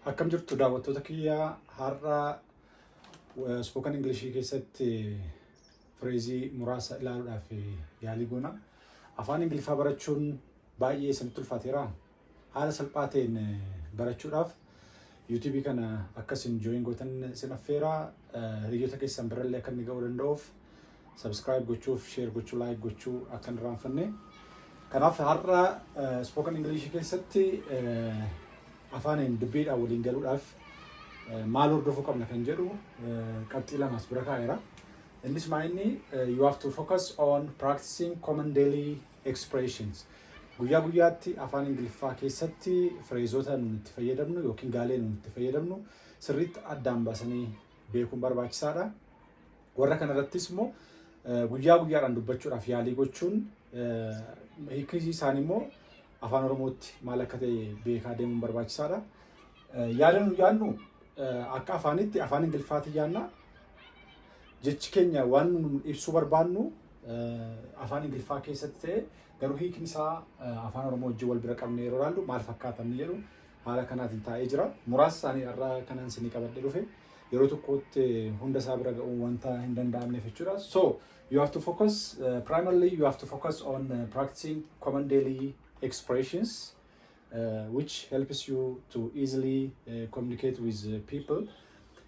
Akkam jirtu daawwattoota kiyya? Har'a spoken English keessatti phrase muraasa ilaaluudhaaf yaalii goona. Afaan Ingiliffaa barachuun baay'ee isinitti ulfaateera. Haala salphaa ta'een barachuudhaaf YouTube kana akka isin join gootan isin affeera. Hiriyoota keessan birallee akka inni ga'uu danda'uuf subscribe gochuuf, share gochuu, like gochuu akka hin irraanfanne. Kanaaf har'a spoken English keessatti afaaniin dubbiidhaan waliin galuudhaaf maal hordofuu qabna kan jedhu qabxii lamas bira kaa'eera. Innis maa inni you have to focus on practicing common daily expressions. Guyyaa guyyaatti afaan Ingiliffaa keessatti phraseota nuti itti fayyadamnu yookiin gaalee nuti itti fayyadamnu sirriitti addaan baasanii beekuun barbaachisaadha. Warra kanarrattis immoo guyyaa guyyaadhaan dubbachuudhaaf yaalii gochuun, hiikni isaanii immoo afaan Oromootti maal akka ta'e beekaa deemuun barbaachisaadha. Yaada nu yaadnu akka afaanitti afaan Ingiliffaatiin yaadna. Jechi keenya waan nu ibsuu barbaannu afaan Ingiliffaa keessatti ta'e, garuu hiikni isaa afaan Oromoo wajjin wal bira qabnee yeroo ilaallu maal fakkaata inni jedhu haala kanaatiin taa'ee jira. Muraasa isaanii irraa kanan isinii qabadhee dhufe, yeroo tokkotti hunda isaa bira ga'uun wanta hin danda'amneef jechuudha. So you have to focus primarily you have to focus on practicing common daily expressions which helps you to easily communicate with people.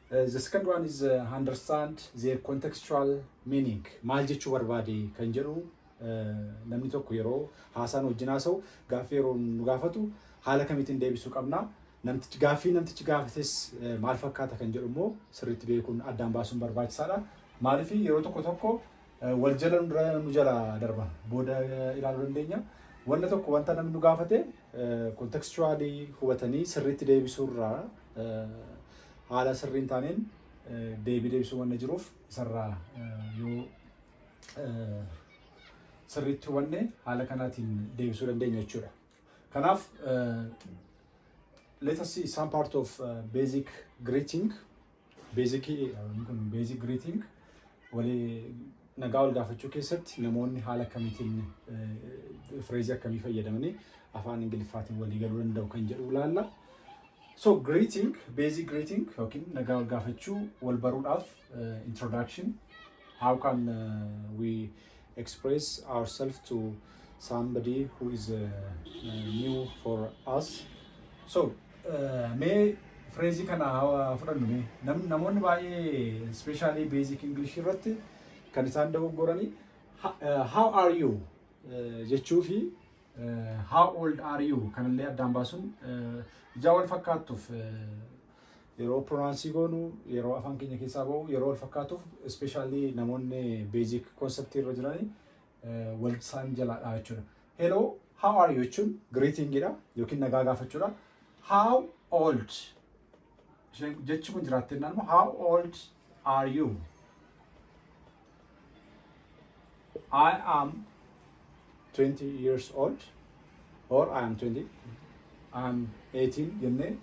The second one is understand their contextual meaning. Maal jechuu barbaade kan jedhu, namni tokko yeroo haasaan wajjin haasa'u, gaaffii yeroo nu gaafatu haala kamiitiin deebisuu qabna. Namtichi gaaffii namtichi gaafates maal fakkaata kan jedhu immoo sirriitti beekuun, addaan baasuun barbaachisaadha. Maaliif, yeroo tokko tokko wal jala nu jala darba, booda ilaaluu dandeenya. Wanta tokko, wanta namni nu gaafate contextually hubatanii sirriitti deebisuurraa haala sirriin taaneen deebii deebisuu wanna jiruuf, isarraa yoo sirriitti hubanne haala kanaatiin deebisuu dandeenya jechuudha. Kanaaf let us see some part of basic greeting. Basic kun basic greeting walii nagaa wal gaafachuu keessatti namoonni haala akkamiitiin, phrase akkamii fayyadamanii afaan Ingiliffaatiin walii galuu danda'u kan jedhu ilaalla. So greeting, basic greeting yookiin nagaa wal gaafachuu, wal baruudhaaf introduction, how can we express ourselves to somebody who is new for us? So mee phrase kana fudhannu. Mee namoonni baay'ee, especially basic English irratti kan isaan dogoggoranii "How are you?" jechuu fi "How old are you?" kanallee addaan baasuun ijaa wal fakkaattuuf, yeroo pronounce goonu, yeroo afaan keenya keessaa ba'u yeroo wal fakkaatuuf, especially namoonni basic concept irra jiranii wal isaan jalaadha jechuudha. "Hello, how are you?" jechuun greetingidha yookiin nagaa gaafachuudha. "How old" jechi kun jiraatte jennaan immoo, "How old are you?" "I am 20 years old" or "I am 20", "I am 18" jennee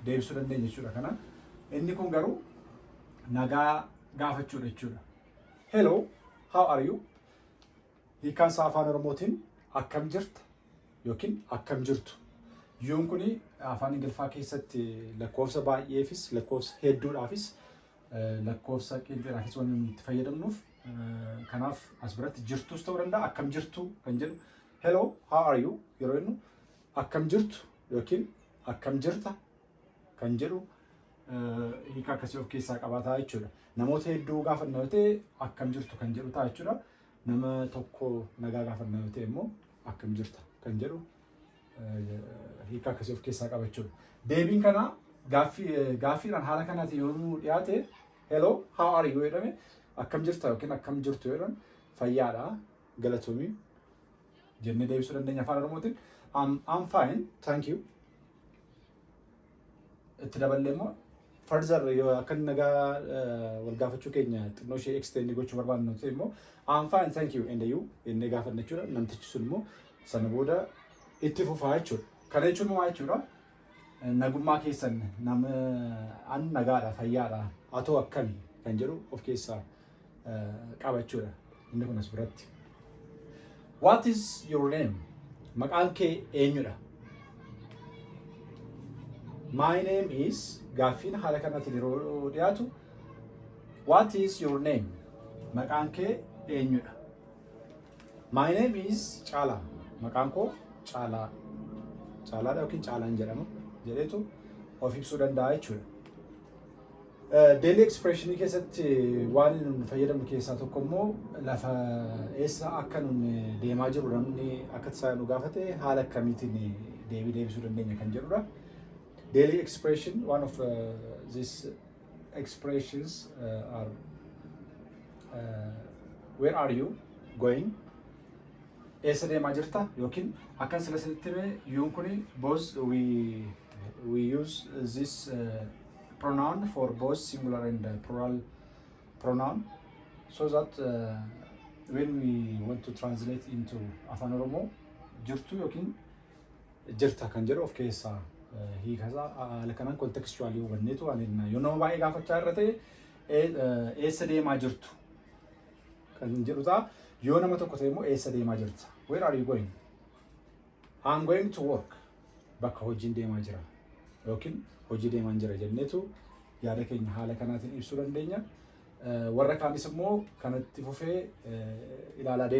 deebisuu dandeenya jechuudha. Kana inni kun garuu nagaa gaafachuudha jechuudha. "Hello, how are you?" Hiikkaan isaa afaan Oromootiin akkam jirta yookiin akkam jirtu. Youn kuni afaan Ingiliffaa keessatti lakkoofsa baay'eefis, lakkoofsa hedduudhaafis, lakkoofsa qeenxeedhaafis waan nuti itti fayyadamnuuf, kanaaf as biratti jirtus ta'uu danda'a. Akkam jirtu kan jedhu, "Hello, how are you?" yeroo jennu, akkam jirtu yookiin akkam jirta kan jedhu hiika akkasii of keessaa qabaataa jechuudha. Namoota hedduu gaafanna yoo ta'e, akkam jirtu kan jedhu ta'a jechuudha. Nama tokko nagaa gaafanna yoo ta'e immoo, akkam jirta kan jedhu hiika akkasii of keessaa qaba jechuudha. Deebiin kana gaaffiidhaan haala kanaatiin yoo nu dhiyaate, "Hello, how are you?" jedhame, akkam jirta yookiin akkam jirtu jedhan, fayyaadha, galatoomii jennee deebisuu dandeenya afaan Oromootiin. "I'm fine, thank you." Itti daballee immoo further yoo akka nagaa wal gaafachuu keenya xinnoo ishee extend gochuu barbaadnu ta'e immoo, "I'm fine, thank you, and you?" jennee gaafanna jechuudha. Namtichi sun immoo sana booda itti fufaa jechuudha. Kana jechuun maal jechuudha? Nagummaa keessan, nama an nagaadha, fayyaadha, atoo akkami kan jedhu of keessaa qaba jechuudha. Inni kun as biratti. "What is your name?" Maqaan kee eenyudha? My name is, gaaffiin haala kanaatiin yeroo dhiyaatu, "What is your name?" Maqaan kee eenyudha? My name is Caalaa. Maqaan koo Caalaa. Caalaadha yookiin Caalaan jedhama jedheetu of ibsuu danda'a jechuudha. Daily expressionii keessatti waan nun fayyadamnu keessaa tokko immoo lafa eessa akka nun deemaa jiru namni akka tasaa nu gaafate haala akkamiitiin deebii deebisuu dandeenya kan jedhudha. Daily expression, one of these expressions are "Where are you going?" Eessa deemaa jirta? Yookiin akkan sila sinitti hime, youn kuni both, we use this pronoun for both singular and plural pronoun, so that when we want to translate into Afaan Oromoo, jirtu yookiin jirta kan jedhu of keessaa hiikasaa haala kanaan contextually hubanneetu waan yoo nama baay'ee gaafachaa irra ta'e, eessa deemaa jirtu kan jedhu ta'a. Yoo nama tokko ta'e immoo, eessa deemaa jirta? Where are you going? I'm going to work. Bakka hojiin deemaa jira yookiin hojii deemaa jira jenneetu yaada keenya haala kanaatiin ibsuu dandeenya. Warra kaanis immoo kanatti fufee ilaalaa deemna.